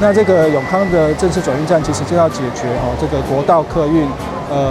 那這個永康的正式轉運站，其實就要解決哦這個國道客運，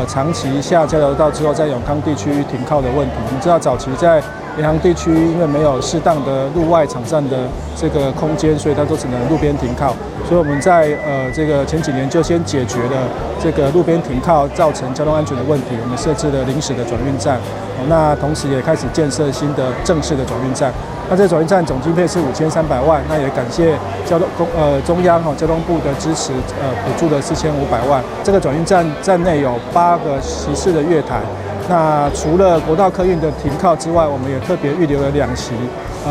長期下交流道之後，在永康地區停靠的問題。我們知道早期在聯航地區，因為沒有適當的路外場站的這個空間，所以它都只能路邊停靠。所以我們在這個前幾年就先解決了這個路邊停靠造成交通安全的問題，我們設置了臨時的轉運站。那同時也開始建設新的正式的轉運站。那這個轉運站總經費是5300萬，那也感謝交通公中央哈交通部的支持，補助了4500萬。這個轉運站站內有8個席次的月台。那除了國道客運的停靠之外，我們也特別預留了2席，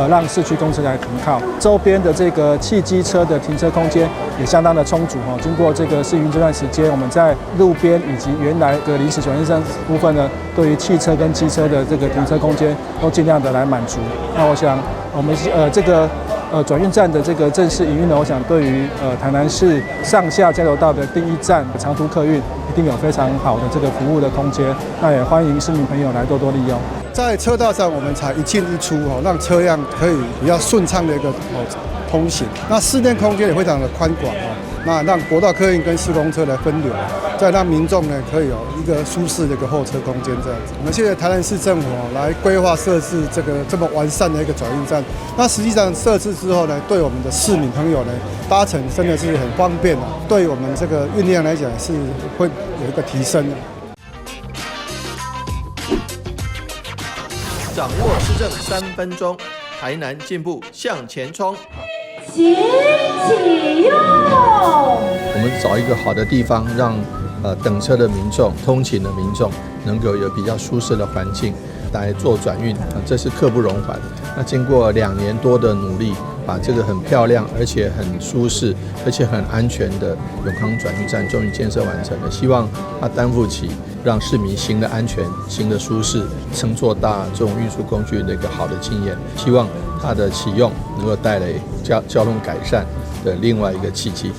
讓市區公車來停靠。周邊的這個汽機車的停車空間也相當的充足哈。經過這個試運這段時間，我們在路邊以及原來的臨時轉運站部分呢，對於汽車跟機車的這個停車空間都盡量的來滿足。那我想，我們這個轉運站的這個正式營運呢，我想對於台南市上下交流道的第一站長途客運，一定有非常好的這個服務的空間。那也歡迎市民朋友來多多利用。在車道上，我們採一進一出哦，讓車輛可以比較順暢的一個通行。那室內空間也非常的寬廣哦，那讓國道客運跟市公車來分流，再讓民眾呢可以有一個舒適的一個候車空間這樣子。我們謝謝台南市政府來規劃設置這個這麼完善的一個轉運站。那實際上設置之後呢，對我們的市民朋友呢搭乘真的是很方便啊，對我們這個運量來講是會有一個提升的。掌握市政3分鐘，台南進步向前衝。請啟用。我們找一個好的地方，讓等車的民眾、通勤的民眾能夠有比較舒適的環境來做轉運，啊，這是刻不容緩。那經過2年多的努力，把這個很漂亮、而且很舒適、而且很安全的永康轉運站終於建設完成了。希望它擔負起讓市民行得安全、行得舒適、乘坐大眾運輸工具的一個好的經驗。希望它的啟用能夠帶來交通改善的另外一個契機。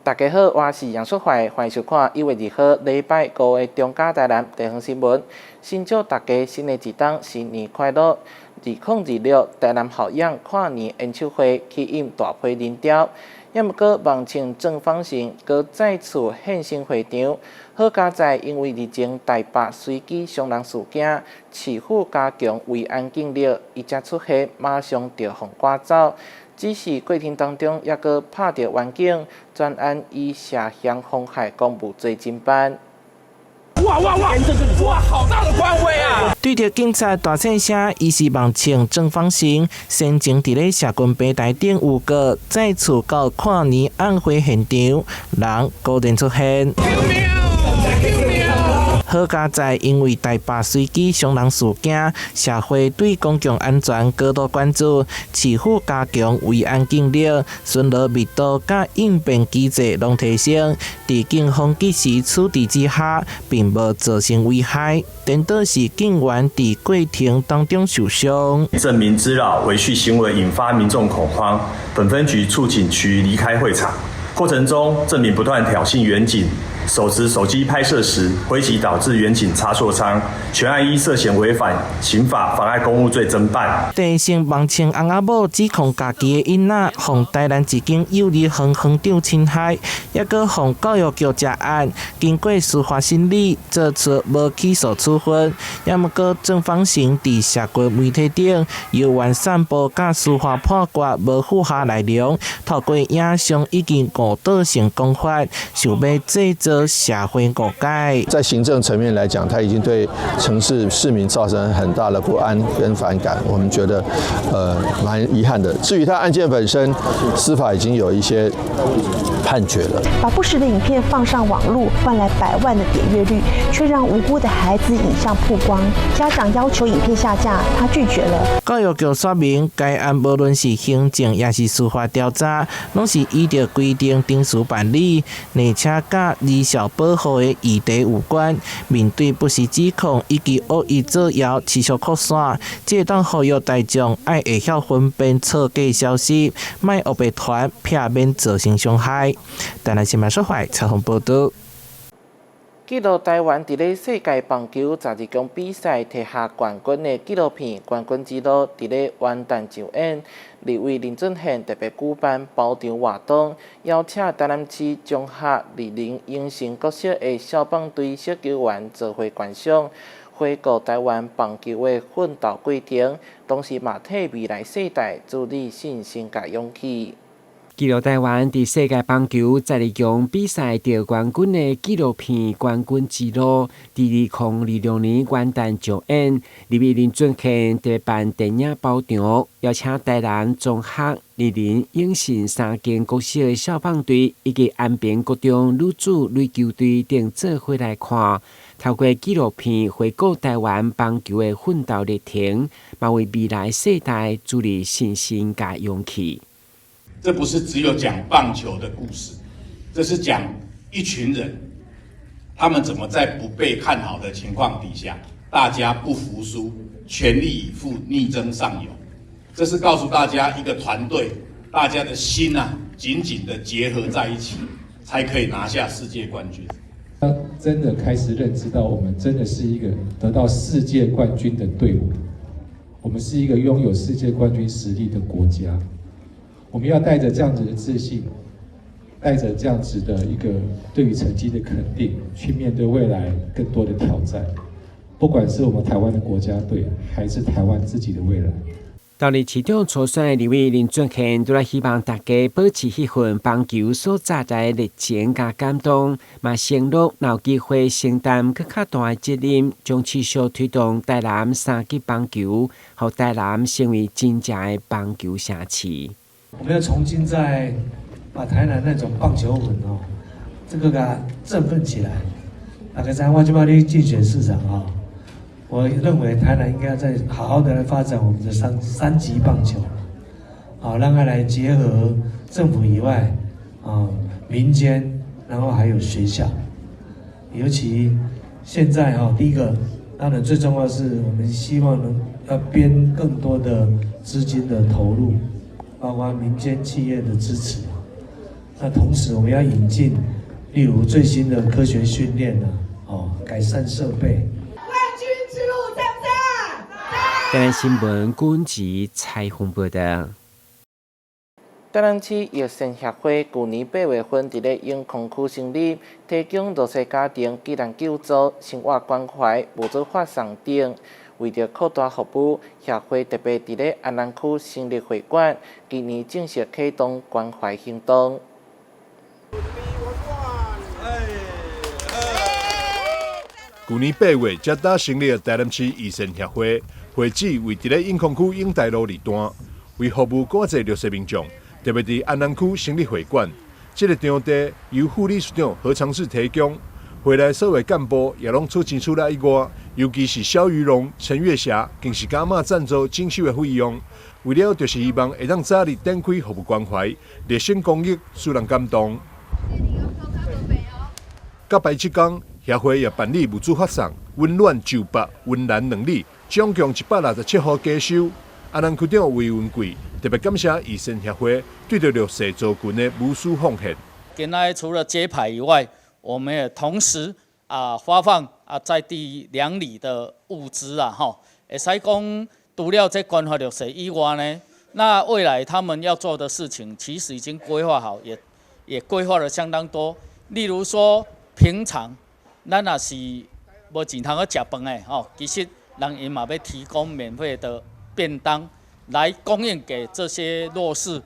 大家好，我是楊淑懷，歡迎收看1月2號禮拜五的中嘉台南地方新聞。先祝大家新的一冬新年快樂。2026台南校養跨年演唱會吸引大批人潮，也毋過網稱鄭方成閣再次現身會場。好佳哉，因為日前台北隨機傷人事件，市府加強維安警力，伊才出現，馬上就予趕走。只是過程當中，猶閣拍著員警，全案以涉嫌妨害公務罪偵辦。哇哇哇！哇，好大的官威啊！對著警察大細聲，伊是妄稱鄭方成，先前佇咧社群平台頂有告，再次到跨年晚會現場，人果然出現。好佳哉，因為台北隨機傷人事件，社會對公共安全高度關注，市府加強維安警力，巡邏密度佮應變機制攏提升。佇警方及時處置之下，並無造成危害，顛倒是警員佇過程當中受傷。鄭明滋擾維序行為引發民眾恐慌，本分局促請其離開會場。過程中，鄭明不斷挑釁員警。手持手機拍攝時，揮擊導致員警擦挫傷，全案依涉嫌違反刑法妨礙公務罪偵辦。鄭姓妄稱翁仔某指控家己的囡仔，予台南一間幼兒園園長侵害，猶閣予教育局查案，經過司法審理，做出無起訴處分。也毋過鄭方成佇社群媒體頂，謠言散布佮司法判決無符合內容，透過影像已經誤導性講法，想欲製造社會誤解。在行政層面來講，他已經對城市市民造成很大的不安跟反感，我們覺得，蠻遺憾的。至於他案件本身，司法已經有一些判決了。把不實的影片放上網路，換來百萬的點閱率，卻讓無辜的孩子影像曝光。家長要求影片下架，他拒絕了。教育局說明，該案無論是行政抑是司法調查，攏是依著規定程序辦理，而且佮兒少保護的議題有關。面對不實指控以及惡意造謠持續擴散，這會當呼籲大眾愛會曉分辨錯假消息，莫烏白傳，避免造成傷害。台南新聞說懷採訪報導。記錄台灣佇咧世界棒球十二強比賽提下冠軍的紀錄片《冠軍之路》佇咧元旦上演。立委林俊憲特別舉辦包場活動，邀請台南市中學二林永成國小的少棒隊小球員做伙觀賞，回顧台灣棒球的奮鬥過程，同時嘛替未來世代注入信心佮勇氣。記錄台灣佇世界棒球十二強比賽得冠軍的紀錄片《冠軍之路》，佇2026年元旦上演。立委林俊憲特別辦電影包場，邀請台南中學二林永信三間國小的少棒隊以及安平國中女子壘球隊等做伙來看。透過紀錄片回顧台灣棒球的奮鬥歷程，嘛為未來世代注入信心佮勇氣。這不是只有講棒球的故事，這是講一群人，他們怎麼在不被看好的情況底下，大家不服輸，全力以赴，力爭上游。這是告訴大家，一個團隊，大家的心啊，緊緊的結合在一起，才可以拿下世界冠軍。當真的開始認知到，我們真的是一個得到世界冠軍的隊伍，我們是一個擁有世界冠軍實力的國家。我們要帶着這樣子的自信，帶着這樣子的一個對於成績的肯定，去面對未來更多的挑戰。不管是我們台灣的國家隊，還是台灣自己的未來。擔任市長初選的立委林俊憲，除了希望大家保持彼份棒球所帶來的熱情佮感動，嘛承諾若有機會承擔閣較大的責任，將持續推動台南三級棒球，予台南成為真正的棒球城市。我們要重新再把台南那種棒球魂哦，這個給它振奮起來。大家知影我這擺咧競選市長啊，我認為台南應該要再好好的來發展我們的三級棒球，好，讓它來結合政府以外啊民間，然後還有學校。尤其現在哈，第一個當然最重要是我們希望能要編更多的資金的投入。包括民間企業的支持，那同時我們要引進，例如最新的科學訓練啊，哦，改善設備。冠軍之路在不在？台南新聞軍籍采訪報道。台南市育善協會舊年8月份佇咧永康區成立，提供弱勢家庭技能救助、生活關懷、物資發送等。為著擴大服務，協會特別佇咧安南區成立會館，今年正式啟動關懷行動。舊年8月，才拄成立台南市慈善協會，會址位佇咧永康區永大路二段，為服務閣較濟弱勢民眾，特別佇安南區成立會館。這個場地由副理事長何長志提供。會內所有幹部也攏出錢出力以外，尤其是蕭於榮、陳月霞，更是加碼贊助整修的費用。為了就是希望會當早日展開服務關懷，熱心公益，使人感動。甲排這工，協會也辦理物資發送，溫暖就北、溫南兩里，總共167戶家收。安南區長魏文貴特別感謝慈善協會對著弱勢族群的無私奉獻。今仔除了揭牌以外，我們也同時發放在地兩里的物資啊，吼，會使講除了這關懷弱勢以外呢，那未來他們要做的事情其實已經規劃好，也規劃了相當多。例如說，平常咱若是無錢通去食飯的，吼，其實人𪜶嘛欲提供免費的便當來供應給這些弱勢，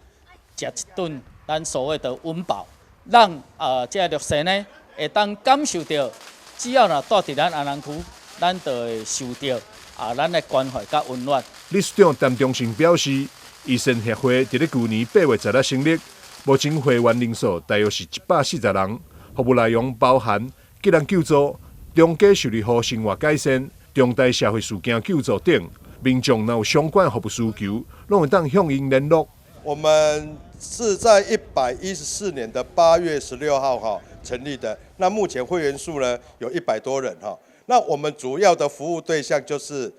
食一頓咱所謂的溫飽，讓這弱勢呢，會當感受到，只要若蹛佇咱安南區，咱就會受到咱的關懷佮溫暖。理事長陳忠信表示，慈善協會佇咧舊年8月10日成立，目前會員人數大約是140人。服務內容包含急難救助、重加受理予生活改善、重大社會事件救助等。民眾若有相關服務需求，攏會當向𪜶聯絡。我們是在114年的8月16號哈成立的，那目前會員數呢有100多人哈。那我們主要的服務對象就是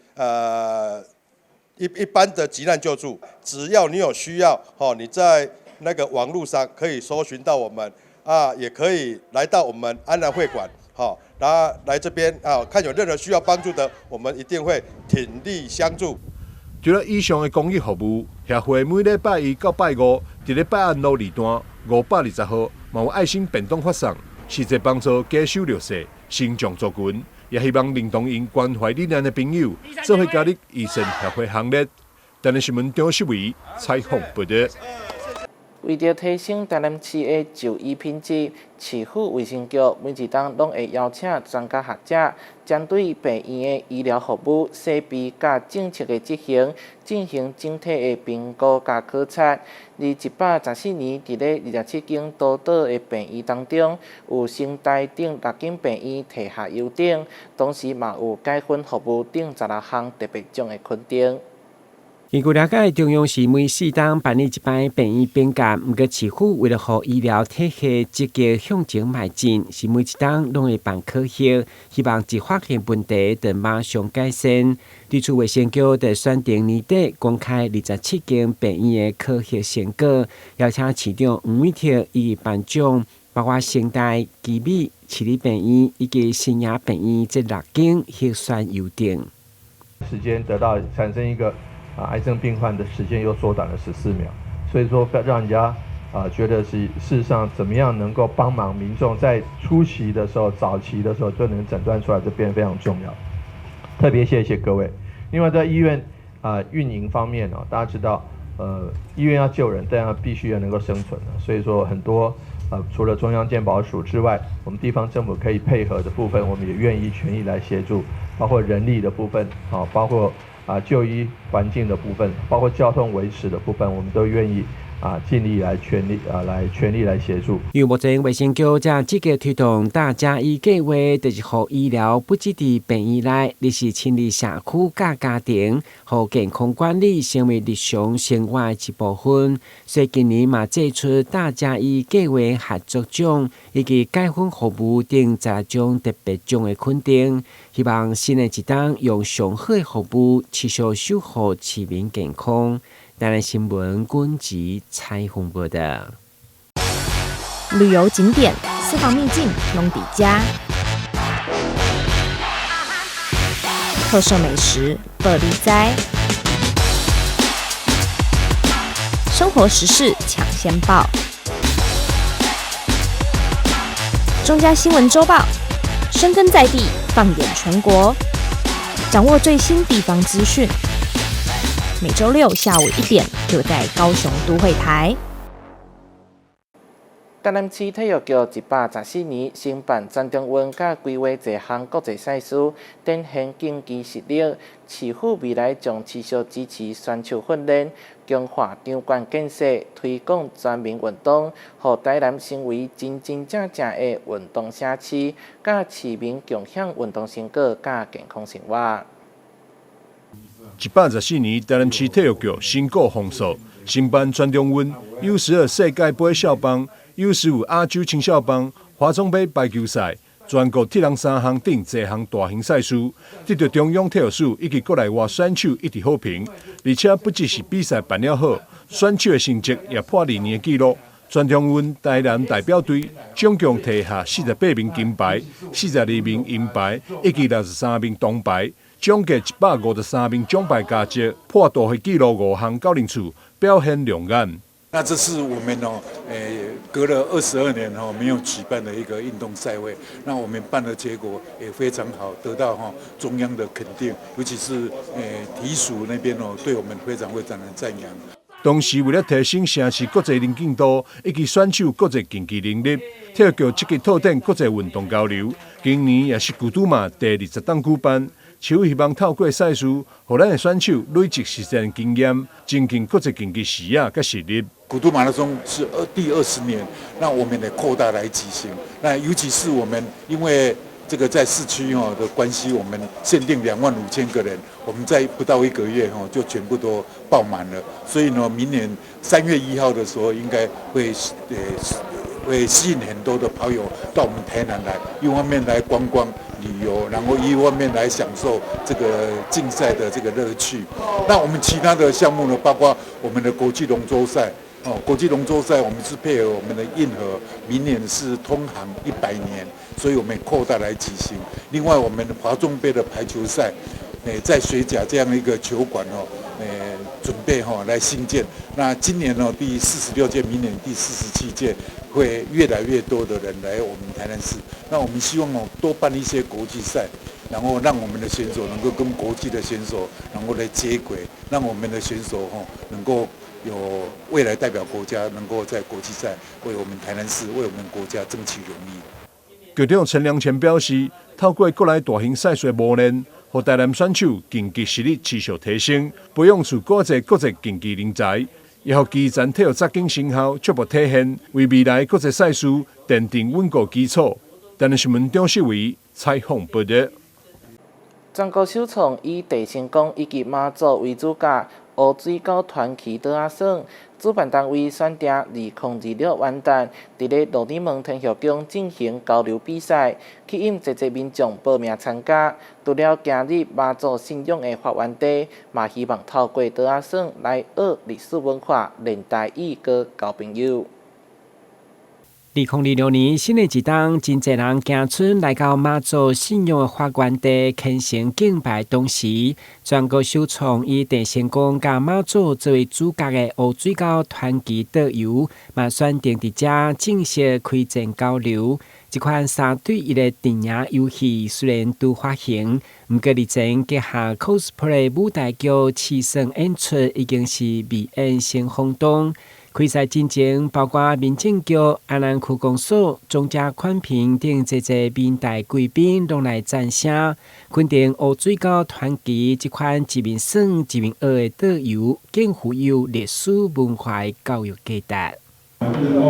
一般的急難救助，只要你有需要，你在那個網路上可以搜尋到我們啊，也可以來到我們安南會館，好，然後來這邊啊，看有任何需要幫助的，我們一定會鼎力相助。除了以上的公益服務，協會每禮拜一到拜五，佇咧百安路二段520號，嘛有愛心便當發送，實際幫助低收弱勢、身障族群，也希望認同𪜶關懷理念的朋友，做伙加入慈善協會行列。台南新聞張秀維採訪報導。為著提升台南市的就醫品質，市府衛生局每一冬攏會邀請專家學者，針對病院的醫療服務、設備佮政策的執行，進行整體的評估佮考察。佇114年，佇咧27間都島的病院當中，有成大等六間病院提予優等，同時嘛有改進服務等16項特別獎的肯定。根據了解，中央是每4冬辦理一擺病院評鑑，毋過市府為了予醫療體系積極向前邁進，是每一冬攏會辦考核，希望一發現問題就馬上改善。對此，衛生局佇選定年底公開27間病院的考核成果，邀請市長黃偉哲以及頒獎，包括成大、奇美、市立病院以及新營病院這六間獲選優等。時間得到產生一個。啊，癌症病患的時間又縮短了14秒，所以說讓人家啊覺得是事實上怎麼樣能夠幫忙民眾在初期的時候、早期的時候就能診斷出來，就變得非常重要。特別謝謝各位。另外在醫院啊運營方面呢，大家知道，醫院要救人，但要必須要能夠生存，所以說很多除了中央健保署之外，我們地方政府可以配合的部分，我們也願意全力來協助，包括人力的部分，啊，包括啊，就醫環境的部分，包括交通維持的部分，我們都願意啊，盡力來全力啊，來全力來協助。因為目前衛生局正積極推動大家醫計劃，就是予醫療不只佇病院內，而是深入社區佮家庭，予健康管理成為日常生活的一部分。所以今年嘛，祭出大家醫計劃合作獎，以及改進服務等十種特別獎的肯定。希望新的一冬用上好的服務，持續守護市民健康。台南新聞君子采訪報導。旅遊景點、私房秘境攏佇遮，特色美食報你知，生活時事搶先報，中嘉新聞週報，深耕在地，放眼全國，掌握最新地方資訊。每週六下午1點，就在高雄都會台。台南市體育局114年承辦全中運佮規劃濟項國際賽事，展現競技實力。市府未來將持續支持選手訓練，強化場館建設，推廣全民運動，予台南成為真真正正的運動城市，佮市民共享運動成果佮健康生活。114年，台南市體育局成果豐碩，承辦全中運、U12世界盃校棒、U15亞洲青少棒、華總盃排球賽、全國鐵人三項等濟項大型賽事，得到中央體育署以及國內外選手一致好評。而且不只是比賽辦了好，選手的成績也破歷年紀錄。全中運台南代表隊總共提下48面金牌、42面銀牌以及63面銅牌。總計153面獎牌加積，破大會紀錄五項九零處，表現亮眼。那這是我們哦，隔了22年哦沒有舉辦的一個運動賽會，那我們辦的結果也非常好，得到哈中央的肯定，尤其是體署那邊哦，對我們非常非常的讚揚。同時，為了提升城市國際能見度以及選手國際競技能力，體育局積極拓展國際運動交流。今年也是古都馬第20冬舉辦。市府希望透過賽事，予咱的選手累積實戰經驗，增進國際競技視野佮實力。古都馬拉松是第20年，那我們也擴大來舉行。那尤其是我們因為這個在市區吼的關係，我們限定25,000個人，我們在不到一個月吼就全部都爆滿了。所以呢，明年3月1號的時候，應該會吸引很多的跑友到我們台南來，一方面來觀光旅遊，然後一方面來享受這個競賽的這個樂趣。那我們其他的項目呢，包括我們的國際龍舟賽。哦，國際龍舟賽我們是配合我們的運河，明年是通航100年，所以我們擴大來舉行。另外，我們的華中盃的排球賽，在水甲這樣一個球館哦，準備哈來興建。那今年呢第46屆，明年第47屆，會越來越多的人來我們台南市。那我們希望哦多辦一些國際賽，然後讓我們的選手能夠跟國際的選手能夠來接軌，讓我們的選手吼能夠有未來代表國家，能夠在國際賽為我們台南市、為我們國家爭取榮譽。局長陳良乾表示，透過國內大型賽事的磨練，予台南選手競技實力持續提升，培養出閣濟國際競技人才，也予基層體育紮根成效逐步體現，為未來國際賽事奠定穩固基礎。台南新聞張世維採訪報道。全國首創以鄭成功以及媽祖為主角，烏水溝傳奇桌仔耍，主辦單位選定2026元旦，佇咧鹿耳門天后宮進行交流比賽，吸引濟濟民眾報名參加。除了行入媽祖信仰的發源地，嘛希望透過桌仔耍來學歷史文化，練台語，閣交朋友。2026年新的一冬，真濟人行春來到媽祖信仰的發源地，虔誠敬拜同時，全國首創以鄭成功佮媽祖作為主角的烏水溝傳奇桌遊，嘛選定佇遮正式開戰交流。這款3對1的陣營遊戲雖然拄發行，毋過日前結合 cosplay 舞台劇試耍演出，已經是未演先轟動。開賽進前，包括民政局、安南區公所、莊家寬頻等濟濟民代貴賓攏來讚聲，肯定烏水溝傳奇這款一面耍一面學的桌遊，更富有歷史文化的教育價值。就是說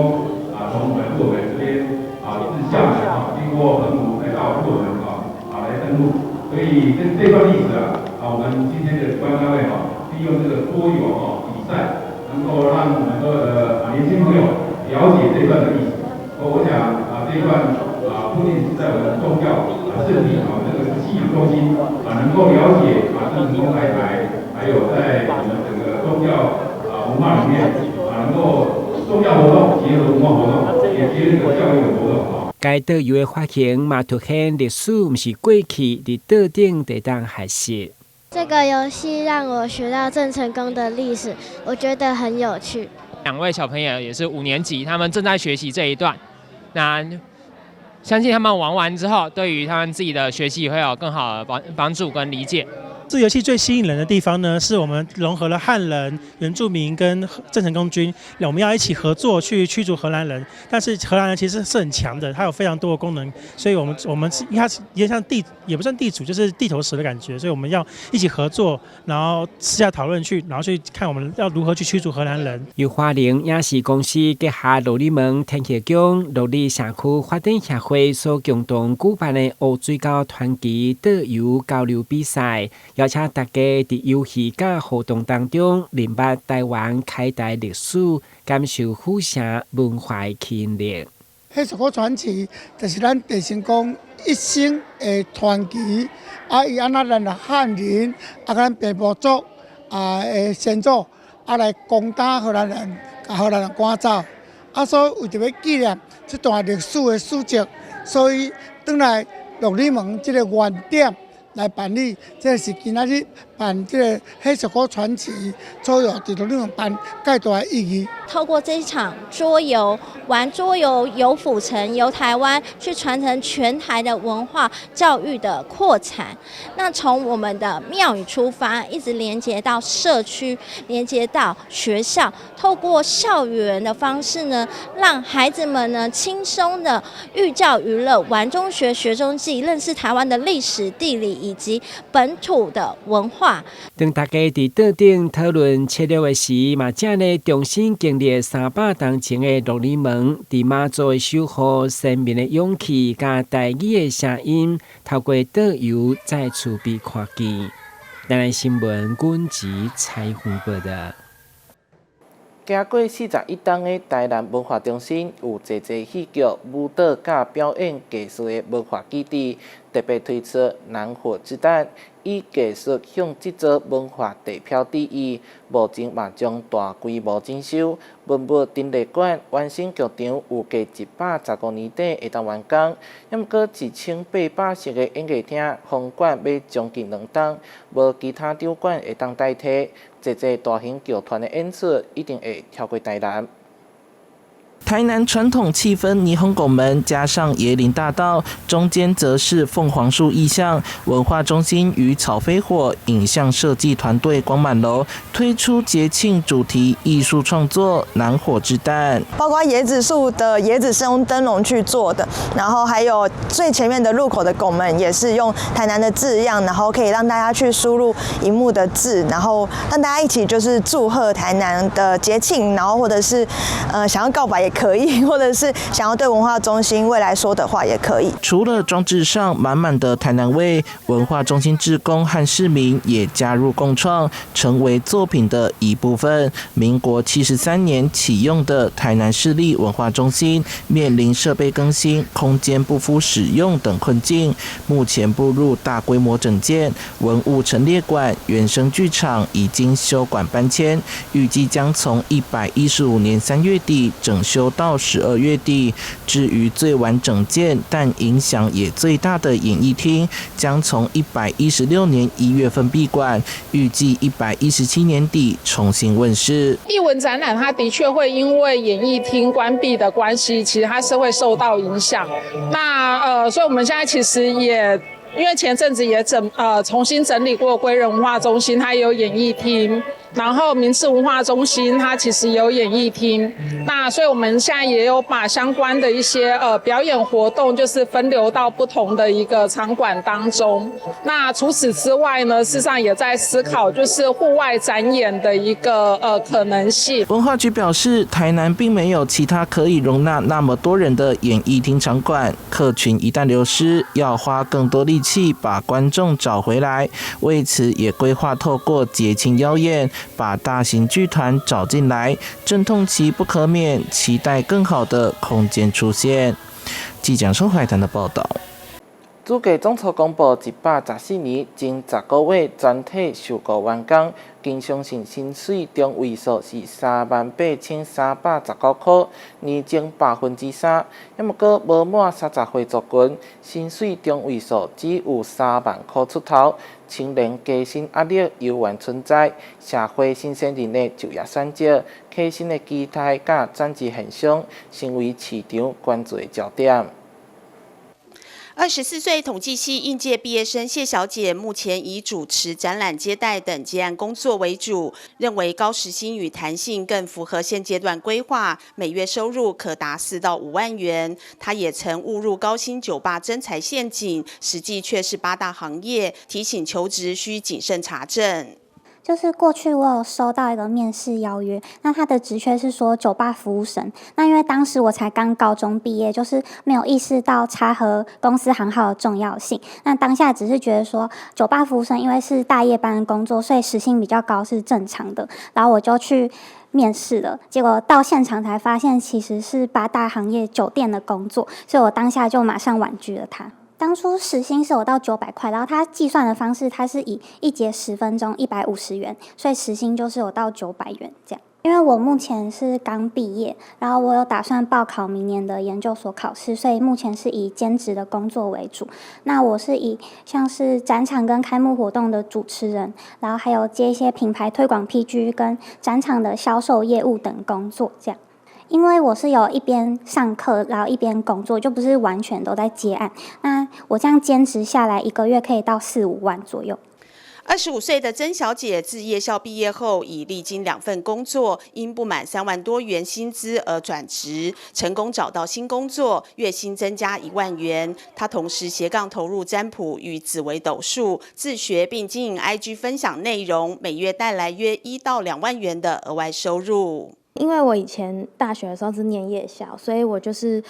啊，從我們鹿耳門這邊啊，自廈門啊，經過澎湖來到鹿耳門啊，來登陸。所以這段歷史啊，我們今天的主辦單位哈，利用這個桌遊哦比賽，能夠讓我們的年輕朋友了解這段的歷史。我想啊，這一段啊，不僅是在我們宗教啊聖地啊，這個信仰中心啊，能夠了解啊鄭成功來台，還有在我們整個宗教啊文化裡面啊，能夠宗教活動結合文化活動，也結合這個教育的活動啊。該桌遊的發行嘛，凸顯歷史毋是過去，佇桌頂會當學習。這個遊戲讓我學到鄭成功的歷史，我覺得很有趣。兩位小朋友也是五年級，他們正在學習這一段。那相信他們玩完之後，對於他們自己的學習會有更好的幫助跟理解。這遊戲最吸引人的地方呢，是我們融合了漢人、原住民跟鄭成功軍，我們要一起合作去驅逐荷蘭人。但是荷蘭人其實是很強的，它有非常多的功能，所以我們是一開始也像地也不算地主，就是地頭蛇的感覺，所以我們要一起合作，然後私下討論去，然後去看我們要如何去驅逐荷蘭人。由華靈影視公司結合鹿耳門天后宮、鹿耳社區發展協會所共同舉辦的烏水溝傳奇桌遊交流比賽，邀請大家佇遊戲佮活動當中，認捌台灣開台歷史，感受府城文化的吸引力。彼束傳奇就是咱鄭成功一生的傳奇，啊，伊按怎咱的漢人，啊，咱平埔族啊的先祖，啊來攻打荷蘭人，共荷蘭人趕走，啊，所以為著欲紀念這段歷史的史跡，所以轉來鹿耳門這個原點來辦理，這是今仔日辦這個彼束傳奇桌遊佇鹿耳門辦蓋大的意義。透過這一場桌遊，玩桌遊遊府城、遊台灣，去傳承全台的文化教育的擴展。那從我們的廟宇出發，一直連接到社區，連接到學校，透過校園的方式呢，讓孩子們呢輕鬆的寓教於樂，玩中學，學中記，認識台灣的歷史、地理以及本土的文化。當大家佇桌頂討論策略的時，嘛正咧重新經歷300冬前的鹿耳門，佇媽祖的守護、先民的勇氣，佮台語的聲音，透過導遊再次被看見。台南新聞，阮子採訪報導。經過41冬的台南文化中心，有濟濟戲劇、舞蹈佮表演藝術的文化基地，特別推出南火之誕，以藝術向這座文化地標致意。目前嘛將大規模整修，文物陳列館、原生劇場預計115年底會當完工。毋過1800席个演藝廳封館欲將近2冬，無其他場館會當代替。濟濟大型劇團的演出一定會跳過台南。台南傳統氣氛，霓虹拱門加上椰林大道，中間則是鳳凰樹意象。文化中心與草飛火影像設計團隊光滿樓推出節慶主題藝術創作《南火之誕》，包括椰子樹的椰子是用燈籠去做的，然後還有最前面的入口的拱門也是用台南的字樣，然後可以讓大家去輸入螢幕的字，然後讓大家一起就是祝賀台南的節慶，然後或者是想要告白也可以，或者是想要對文化中心未來說的話也可以。除了裝置上滿滿的台南味，文化中心志工和市民也加入共創，成為作品的一部分。民國73年啟用的台南市立文化中心，面臨設備更新、空間不敷使用等困境，目前步入大規模整建，文物陳列館、原生劇場已經休館搬遷，預計將從115年3月底整修到12月底。至於最晚整建但影響也最大的演藝廳，將從116年1月份閉館，預計117年底重新問世。藝文展覽它的確會因為演藝廳關閉的關係，其實它是會受到影響。那所以我們現在其實也因為前陣子也重新整理過歸仁文化中心，它有演藝廳。然後民視文化中心它其實有演藝廳，那所以我們現在也有把相關的一些表演活動，就是分流到不同的一個場館當中。那除此之外呢，事實上也在思考就是戶外展演的一個可能性。文化局表示，台南並沒有其他可以容納那麼多人的演藝廳場館，客群一旦流失，要花更多力氣把觀眾找回來。為此，也規劃透過節慶邀演，把大型劇團找進來，陣痛期不可免，期待更好的空間出現。記者收海潭的報道。主計總處公布，114年前10個月全體受僱員工，經常性薪水中位數是38,319箍，年增3%。毋過無滿30歲族群，薪水中位數只有3萬箍出頭，青年加薪壓力猶原存在。社會新鮮人的就業選擇、起薪的期待佮轉職現象，成為市場關注的焦點。 24歲統計系應屆畢業生謝小姐，目前以主持展覽接待等接案工作為主，認為高時薪與彈性更符合現階段規劃，每月收入可達4到5萬元。她也曾誤入高薪酒吧徵才陷阱，實際卻是八大行業，提醒求職需謹慎查證。就是過去我有收到一個面試邀約，那他的職缺是說酒吧服務生。那因為當時我才剛高中畢業，就是沒有意識到查核公司行號的重要性。那當下只是覺得說酒吧服務生因為是大夜班的工作，所以時薪比較高是正常的。然後我就去面試了，結果到現場才發現其實是八大行業酒店的工作，所以我當下就馬上婉拒了他。當初時薪是有到900塊，然後他計算的方式，他是以一節10分鐘150元，所以時薪就是有到900元這樣。因為我目前是剛畢業，然後我有打算報考明年的研究所考試，所以目前是以兼職的工作為主。那我是以像是展場跟開幕活動的主持人，然後還有接一些品牌推廣 PG 跟展場的銷售業務等工作這樣。因為我是有一邊上課，然後一邊工作，就不是完全都在接案。那我這樣兼職下來，一個月可以到4、5萬左右。25歲的曾小姐自夜校畢業後，已歷經兩份工作，因不滿3萬多元薪資而轉職，成功找到新工作，月薪增加1萬元。她同時斜槓投入占卜與紫微斗數，自學並經營 IG 分享內容，每月帶來約1到2萬元的額外收入。因為我以前大學的時候是念夜校，所以我就是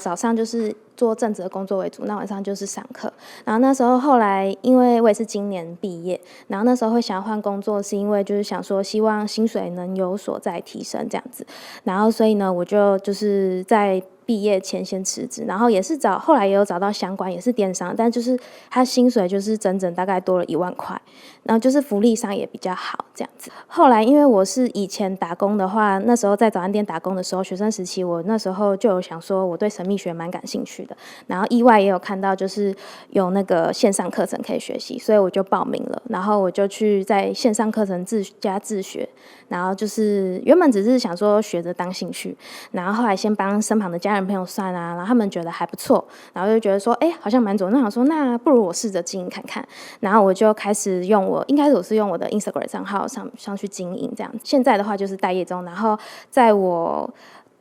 早上就是做正職的工作為主，那晚上就是上課。然後那時候後來，因為我也是今年畢業，然後那時候會想要換工作，是因為就是想說希望薪水能有所再提升這樣子。然後所以呢，我就是在畢業前先辭職，然後也是找後來也有找到相關，也是電商，但就是他薪水就是整整大概多了1萬塊，然後就是福利上也比較好這樣子。後來因為我是以前打工的話，那時候在早餐店打工的時候，學生時期我那時候就有想說我對神秘學蠻感興趣的，然後意外也有看到就是有那個線上課程可以學習，所以我就報名了，然後我就去在線上課程自加自學，然後就是原本只是想說學著當興趣，然後後來先幫身旁的家人朋友算啊，然後他們覺得還不錯，然後就覺得說，哎，好像蠻準。那想說，那不如我試着經營看看。然後我就開始用我，應該是我是用我的 Instagram 賬號上去經營這樣。現在的話就是待業中，然後在我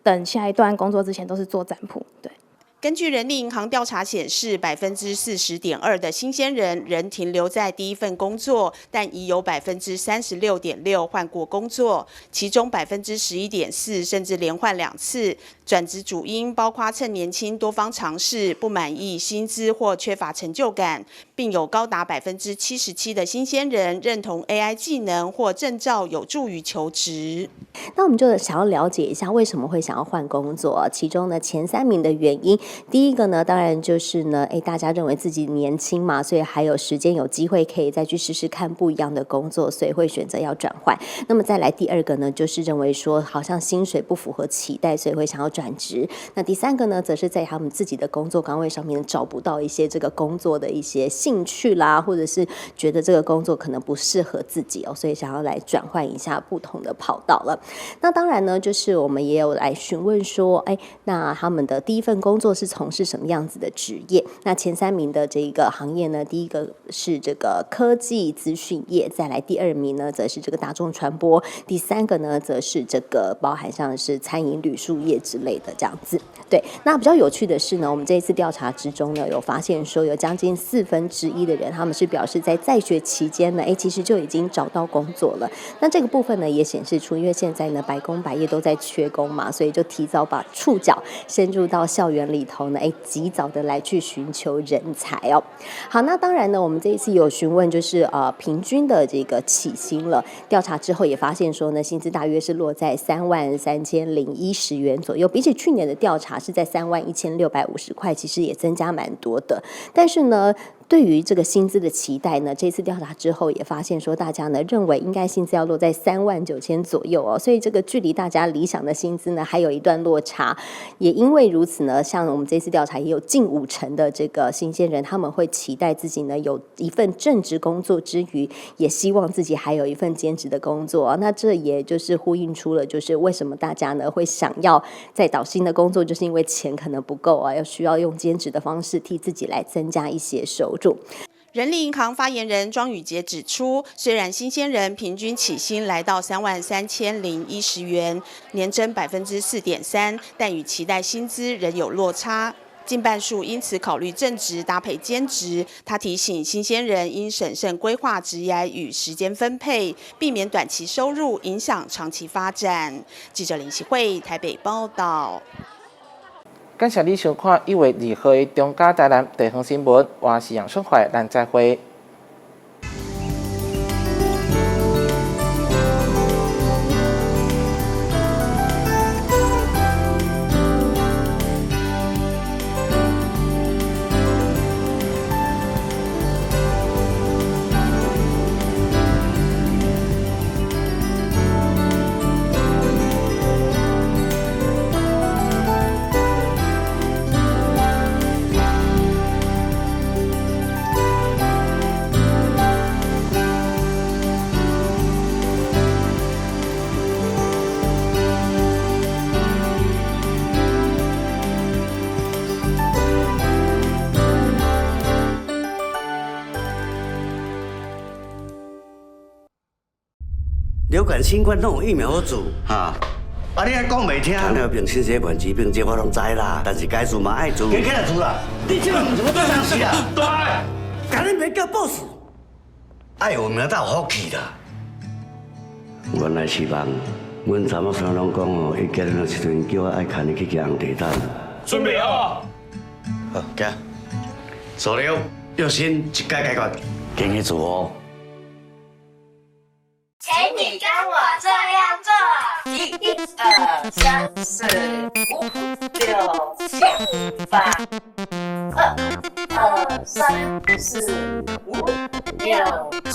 等下一段工作之前，都是做占卜，對。根據人力銀行調查顯示，40.2%的新鮮人仍停留在第一份工作，但已有36.6%換過工作，其中11.4%甚至連換兩次。轉職主因包括趁年輕多方嘗試、不滿意薪資或缺乏成就感，並有高達77%的新鮮人認同 AI 技能或證照有助於求職。那我們就想要了解一下為什麼會想要換工作，其中呢前三名的原因。第一個呢，當然就是呢，大家認為自己年輕嘛，所以還有時間、有機會可以再去試試看不一樣的工作，所以會選擇要轉換。那麼再來第二個呢，就是認為說好像薪水不符合期待，所以會想要轉職。那第三個呢，則是在他們自己的工作崗位上面找不到一些這個工作的一些興趣啦，或者是覺得這個工作可能不適合自己哦，所以想要來轉換一下不同的跑道了。那當然呢，就是我們也有來詢問說，那他們的第一份工作是從事什麼樣子的職業？那前三名的這個行業呢，第一個是這個科技資訊業，再來第二名呢，則是這個大眾傳播，第三個呢，則是這個包含像是餐飲旅宿業之類的這樣子。對，那比較有趣的是呢，我們這一次調查之中呢，有發現說有將近1/4的人，他們是表示在學期間呢，其實就已經找到工作了。那這個部分呢，也顯示出，因為現在呢，百工百業都在缺工嘛，所以就提早把觸角伸入到校園裡頭呢，及早的來去尋求人才哦。好，那當然呢，我們這一次有詢問，就是平均的這個起薪了。調查之後也發現說呢，薪資大約是落在33,010元左右，比起去年的調查是在31,650塊，其實也增加蠻多的。但是呢，對於這個薪資的期待呢，這次調查之後也發現說，大家呢認為應該薪資要落在39,000左右哦，所以這個距離大家理想的薪資呢還有一段落差。也因為如此呢，像我們這次調查也有近50%的這個新鮮人，他們會期待自己呢有一份正職工作之餘，也希望自己還有一份兼職的工作。那這也就是呼應出了，就是為什麼大家呢會想要再找新的工作，就是因為錢可能不夠啊，要需要用兼職的方式替自己來增加一些收入。人力銀行發言人莊宇傑指出，雖然新鮮人平均起薪來到33,010元，年增4.3%，但與期待薪資仍有落差。近半數因此考慮正職搭配兼職。他提醒新鮮人應審慎規劃職涯與時間分配，避免短期收入影響長期發展。記者林啟慧台北報道。感謝你收看1月2號的中嘉台南地方新聞，我是楊淑懷，咱再會。流感、新冠攏有疫苗好注。哈，啊你還講袂聽？糖尿病、心血管疾病，這我攏知啦。但是該注嘛愛注。加起來注啦！你這個毋是我做啥事啊？對，趕緊別叫 boss。愛有名才有福氣啦。原來是夢，阮查某孫攏講哦，伊結婚的時陣叫我愛牽伊去騎紅地毯。準備好啊！好，行。數了，藥心一概解決，緊去做哦。請你跟我這樣做：一、二、三、四、五、六、七、八。二、二、三、四、五、六。